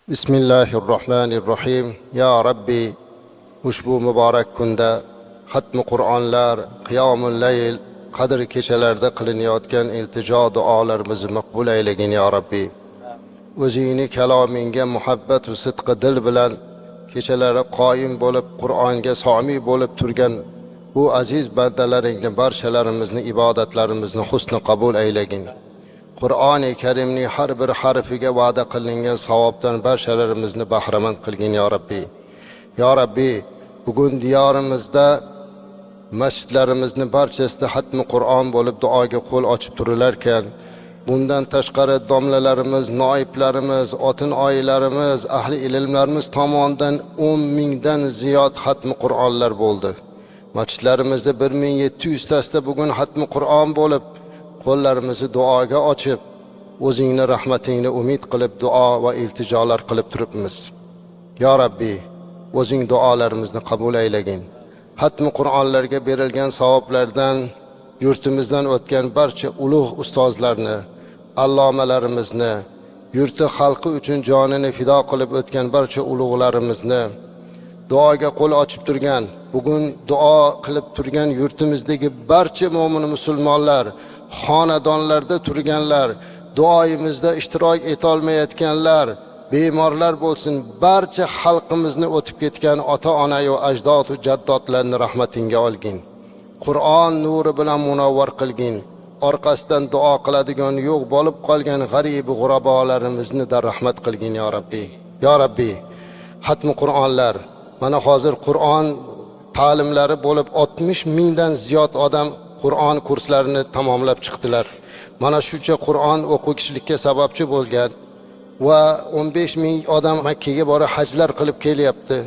Bismillahirrohmanirrohim. Ya Rabbi, ushbu muborak kunda xatmi Qur'onlar, qiyomul layl, qadr kechalarida qilinayotgan iltijo duolarimizni maqbul aylagin, ya Rabbi. O'zingni kalomingga muhabbat va sidqi dil bilan kechalari qoyim bo'lib, Qur'onga somiy bo'lib turgan bu aziz bandalaringni barchalarimizni ibodatlarimizni husni qabul aylagin. Qur'oni Karimning har bir harfiga va'da qilingan savobdan barchalarimizni bahramand qilgin, ya Rabbi. Ya Rabbi, bugun diyorimizda masjidlarimizni barchasida xatmi Qur'on bo'lib duoga qo'l ochib turilarkan, bundan tashqari domlalarimiz, noiblarimiz, otin oilarimiz, ahli ilmlarimiz tomonidan 10 mingdan ziyod xatmi Qur'onlar bo'ldi. Masjidlarimizda 1700 tasida bugun xatmi Qur'on bo'lib, qo'llarimizni duoga ochib, o'zingni rahmatingni umid qilib duo va iltijolar qilib turibmiz. Ya Rabbi, o'zing duolarimizni qabul aylagin. Xatmi Qur'onlarga berilgan savoblardan yurtimizdan o'tgan barcha ulug' ustozlarni, allomalarimizni, yurti xalqi uchun jonini fido qilib o'tgan barcha ulug'larimizni, duoga qo'l ochib turgan, bugun duo qilib turgan yurtimizdagi barcha mo'min musulmonlar, xonadonlarda turganlar, duoyimizda ishtirok etolmayotganlar, bemorlar bo'lsin, barcha xalqimizni o'tib ketgan ota-onayu ajdod va jaddodlarni rahmatingga olgin. Qur'on nuri bilan munavvar qilgin. Orqasidan duo qiladigan yo'q bo'lib qolgan g'arib g'urabolarimizni da rahmat qilgin, ya Rabbi. Ya Rabbi, xatmi Qur'onlar, mana hozir Qur'on ta'limlari bo'lib 60 mingdan ziyod odam Qur'on kurslarini tamomlab chiqdilar. Mana shuncha Qur'on o'qishlikka sababchi bo'lgan va 15 ming odam Makkaga borib hajlar qilib kelyapti.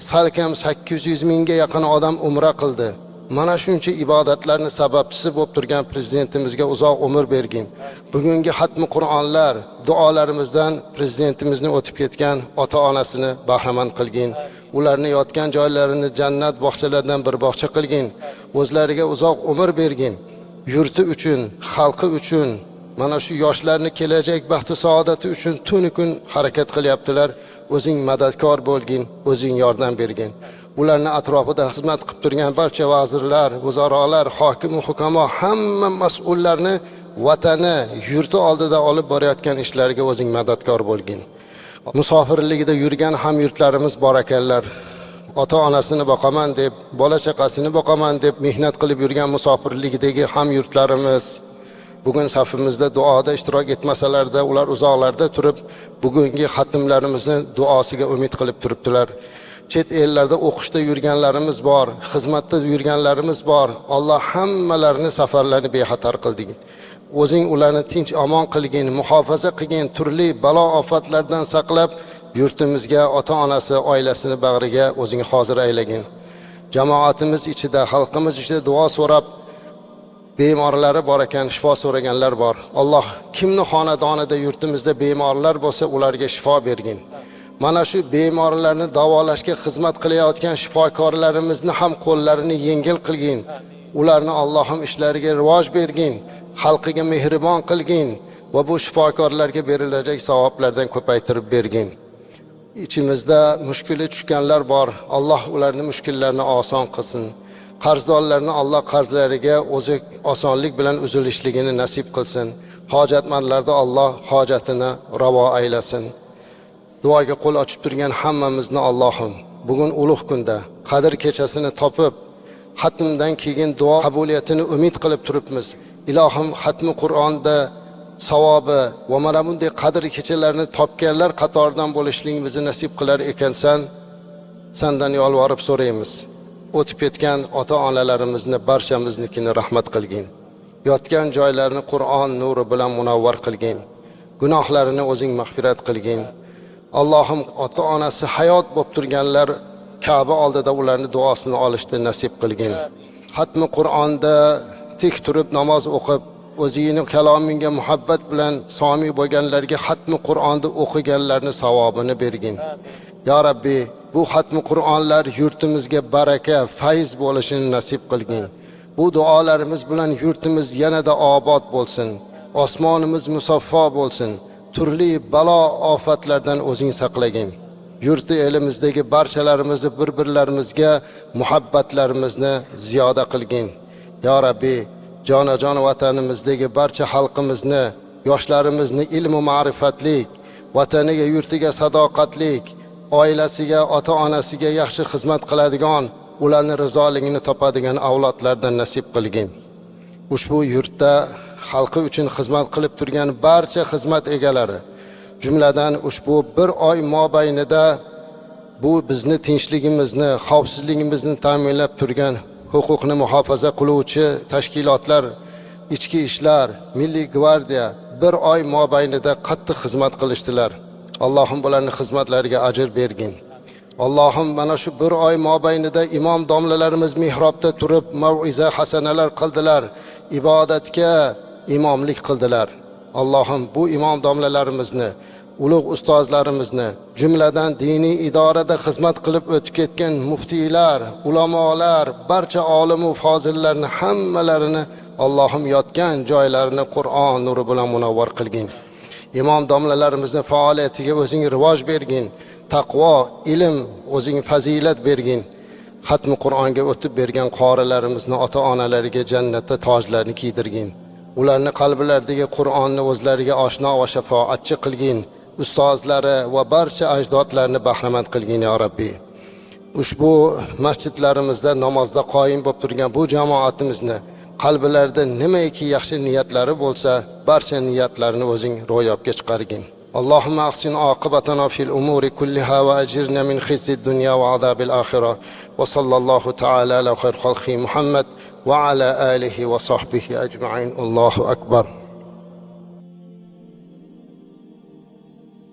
Salkam 800 mingga yaqin odam umra qildi. Mana shuncha ibodatlarni sababchisi bo'lib turgan prezidentimizga uzoq umr bergin. Bugungi xatmi Qur'onlar, duolarimizdan prezidentimizni o'tib ketgan ota-onasini bahramand qilgin. Ularni yotgan joylarini jannat bog'chalaridan bir bog'cha qilgin. O'zlariga uzoq umr bergin. Yurti uchun, xalqi uchun, mana shu yoshlarni kelajak baxtu saodati uchun tuni kun harakat qilyaptilar. O'zing madadkor bo'lgin, o'zing yordam bergin. Ularni atrofida xizmat qilib turgan barcha vazirlar, vuzarolar, hokim, hukamo, hamma mas'ullarni vatani, yurti oldida olib borayotgan ishlariga o'zing madadkor bo'lgin. Musofirligida yurgan ham yurtlarimiz bor ekanlar. Ota-onasini boqaman deb, bola chaqasini boqaman deb mehnat qilib yurgan musofirlikdagi ham yurtlarimiz bugun safimizda duoda ishtirok etmasalarda, ular uzoqlarda turib bugungi xatmlarimizni duosiga umid qilib turibdilar. Chet ellarda o'qishda yurganlarimiz bor, xizmatda yurganlarimiz bor. Alloh hammalarini safarlarini bexatar qildi. O'zing ularni tinch omon qilgin, muhofaza qilgin, turli balo ofatlardan saqlab, yurtimizga, ota-onasi, oilasini bag'riga o'zing hozir aylagin. Jamoatimiz ichida, xalqimiz ichida duo so'rab bemorlari bor ekan, shifo so'raganlar bor. Alloh kimni xonadonida, yurtimizda bemorlar bo'lsa, ularga shifo bergin. Mana shu bemorlarni davolashga xizmat qilayotgan shifokorlarimizni ham qo'llarini yengil qilgin. Ularni Allohim ishlariga rivoj bergin, xalqiga mehribon qilgin va bu shifokorlarga berilajak savoblardan ko'paytirib bergin. Ichimizda mushkuli tushganlar bor. Alloh ularni mushkullarini oson qilsin. Qarzdorlarni Alloh qarzlariga o'zi osonlik bilan uzilishligini nasib qilsin. Hojatmandlarda Alloh hojatini ravo aylasin. Duoga qo'l ochib turgan hammamizni Allohim bugun ulug' kunda Qadr kechasini topib, xatmdan keyin duo qabuliyatini umid qilib turibmiz. Ilohim, xatmi Qur'onda savobi va mana bunday qadr kechalarini topganlar qatoridan bo'lishligimizni nasib qilar ekansan. Sandan yolvorib so'raymiz. O'tib ketgan ota-onalarimizni barchamiznikini rahmat qilgin. Yotgan joylarini Qur'on nuri bilan munavvar qilgin. Gunohlarini o'zing mag'firat qilgin. Allohim, ota-onasi hayot bo'lib turganlar Ka'ba oldida ularni duosini olishni nasib qilgin. Xatmi Qur'onda tik turib namoz o'qib, o'zingni kalomingga muhabbat bilan somiy bo'lganlarga xatmi Qur'onni o'qiganlarni savobini bergin. Ya Rabbi, bu xatmi Qur'onlar yurtimizga baraka, fayz bo'lishini nasib qilgin. Bu duolarimiz bilan yurtimiz yanada obod bo'lsin. Osmonimiz musaffo bo'lsin. Turli balo ofatlardan o'zing saqlagin. Yurti elimizdagi barchalarimizni bir birlarimizga muhabbatlarimizni ziyoda qilgin. Ya Rabbi, jonajon vatanimizdagi barcha xalqimizni, yoshlarimizni ilmu ma'rifatlik, vataniga, yurtiga sadoqatlik, oilasiga, ota onasiga yaxshi xizmat qiladigan, ularni rizoligini topadigan avlodlardan nasib qilgin. Ushbu yurtda xalqi uchun xizmat qilib turgan barcha xizmat egalari, jumladan ushbu bir oy mobaynida bu bizni tinchligimizni, xavfsizligimizni ta'minlab turgan huquqni muhofaza qiluvchi tashkilotlar, ichki ishlar, milliy gvardiya bir oy mobaynida qattiq xizmat qilishdilar. Allohim bularni xizmatlariga ajr bergin. Allohim, mana shu bir oy mobaynida imom domlalarimiz mihrobda turib mav'iza hasanalar qildilar, ibodatga imomlik qildilar. Allohim, bu imom domlalarimizni, ulug' ustozlarimizni, jumladan diniy idorada xizmat qilib o'tib ketgan muftiylar, ulamolar, barcha olimu fozillarni hammalarini Allohim yotgan joylarini Qur'on nuri bilan munavvar qilgin. Imom domlalarimizni faoliyatiga o'zing rivoj bergin, taqvo, ilm, o'zing fazilat bergin. Xatmi Qur'onga o'tib bergan qorilarimizni ota onalariga jannatda tojlarni kiydirgin. Ularni qalblaridagi Qur'onni o'zlariga oshno va shafoatchi qilgin. Ustozlari va barcha ajdodlarni bahramand qilgin, ya Rabbi. Ushbu masjidlarimizda namozda qoyim bo'lib turgan bu jamoatimizni qalblarida nimaiki yaxshi niyatlari bo'lsa, barcha niyatlarini o'zing ro'yobga chiqargin. اللهم احسن عاقبتنا في الامور كلها واجرنا من خزي الدنيا وعذاب الاخره. وصلى الله تعالى على خير خلقه محمد وعلى اله وصحبه اجمعين. الله اكبر.